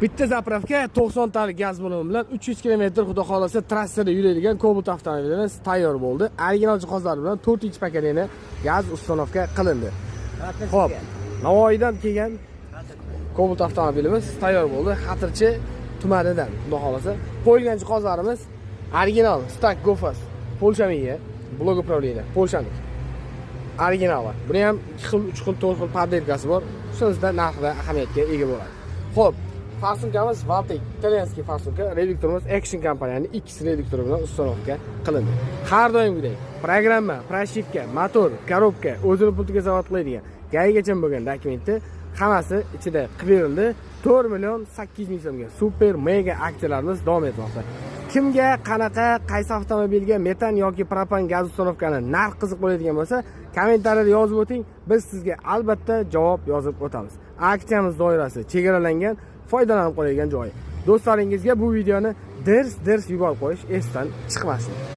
Bitta заправка, 90 talik gaz baloni bilan 300 km, xudo xohlasa, trassada yuradigan Cobalt avtomobilimiz tayyor bo'ldi. Original jihozlar bilan 4 поколение gaz установка qilindi. Xo'p, Navoiydan kelgan Cobalt avtomobilimiz tayyor bo'ldi. Xatirchi tumanidan, xudo xohlasa. Qo'yilgan jihozlarimiz original Stag Gofas, Polshamiga, блок управления, Polshanik. Originali. Buni ham 2 xil, 3 xil, 4 xil подделка si bor. Shunisi narxida ahamiyatga ega bo'ladi. Xo'p, форсунка miz Valtek, итальянский форсунка, reduktorimiz Action kompaniyaning X reduktori bilan установка qilindi. Har doimgidek programma, прошивка, motor, коробка, o'zini pultiga zavod qiladigan, ГАИ gacha bo'lgan dokumenti hammasi ichida qilib berildi. 4 million 800 ming so'mga super mega aksiyalarimiz davom etmoqda. Kimga qanaqa, qaysi avtomobilga metan yoki propan gaz установка ni narx qiziq bo'ladigan bo'lsa, kommentariyada yozib o'ting, biz sizga albatta javob yozib o'tamiz. Aksiyamiz doirasi chegaralangan, foydalanib qoladigan joyi. Do'stlaringizga bu videoni ders ders yuborib qo'yish esdan chiqmasin.